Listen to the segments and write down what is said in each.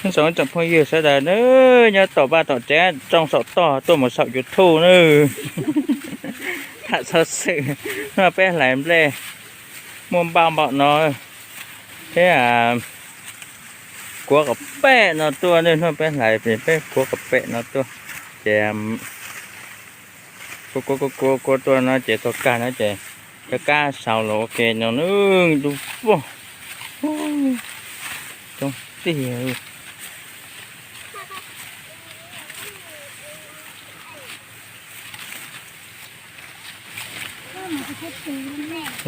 Nyob zoo tsoom phooj ywg sawv daws nawb, nyob tom vaj tom tsev, tsoom saum toj tuaj mus saum YouTube nawb. Tham xov xwm, no peb hlais nplej muaj npau npaum no thiab, kuav qhov pem no tuaj nawb, no peb hlais peb kuav qhov pem no tuaj, ces kuav kuav kuav kuav tuaj no ces txog kag no ces rov qab sau los ua ke no nawb, du vog coob tiag.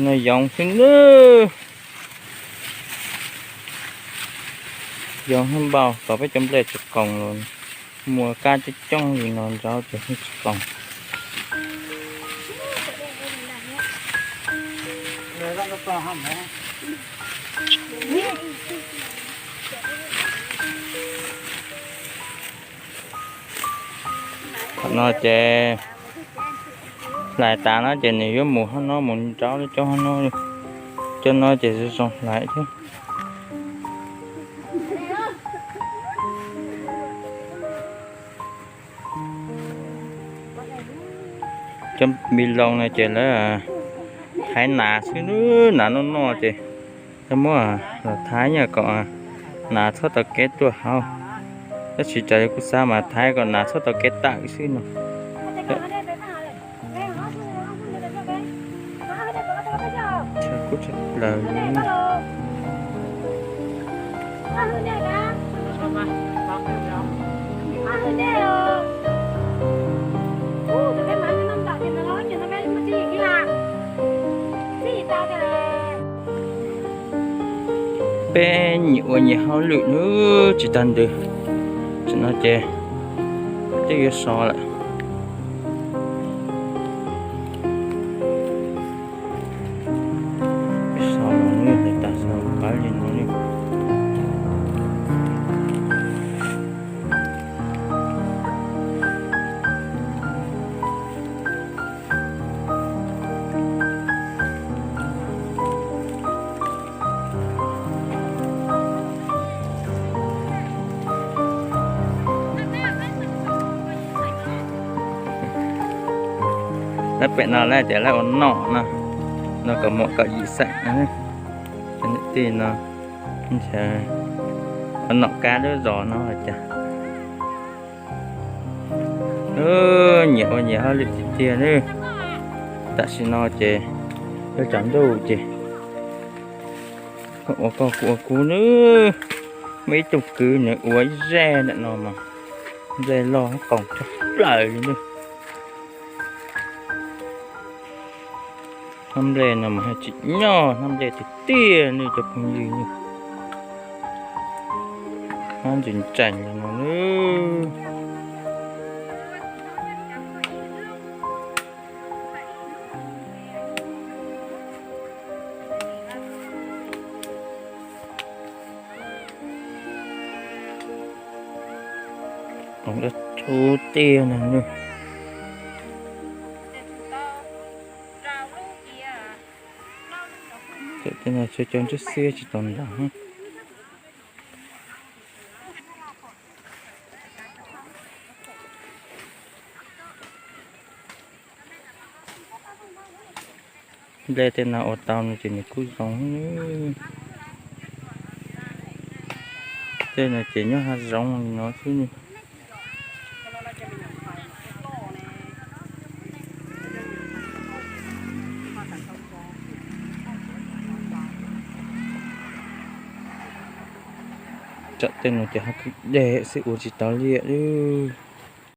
No yoov xwb nawb. Yoov hab npau kom peb cov nplej tsis qoos los, muaj kab coob coob li no nraud ces tsis qoos. Thaum no ces hlais tas no ces nws yuav mus hab no, mus nraud coob hab no, cov no ces zoo zoo hlais thiab. Cov npis loos no ces lawv thaiv nas xwb, nas noj noj ces lawv muab los thaiv kom nas txhob tau kev tuaj hauv. Tab sis tsam kuv xav mas thaiv kom nas txhob tau kev tawm xwb no. Tshaj kub tshaj plaws li. Peb nyias ua nyias hauj lwm nawb, tsis tag ntws, tam sim no ces twb yuav so lawm. Peb so no, hlais tas so qawv li no. Lawv pem no lawv tias lawv ua nom no, no kaum muam kaum yim xeem, cov niam tij no, ua nom kab lub zos no cas. Nyias ua nyias hauj lwm tiag tiag nawb. Tam sim no ces yuav tsaus ntuj ces koj ua koj kuv ua kuv nawb. Muaj ib tug kwv nws ua ib zaj ntawm no mas nplej loj qoos tshaj plaws li nawb. Hnab nplej no mas tsim nyog hnab nplej tiag tiag nawb cov phooj ywg nawb. Hnab ntsis ntsees li no nawb. Qoos dab tshub tiag no nawb. Tej no tsuas cov ntswb xiab tsis tau nrad. Nplej tej no ua tau no ces nws kuj zoo. Tej no ces nyob hav zoov li no xwb. Tsam tej no ces haj kwv deg xwb ua tsis tau liaj lawm.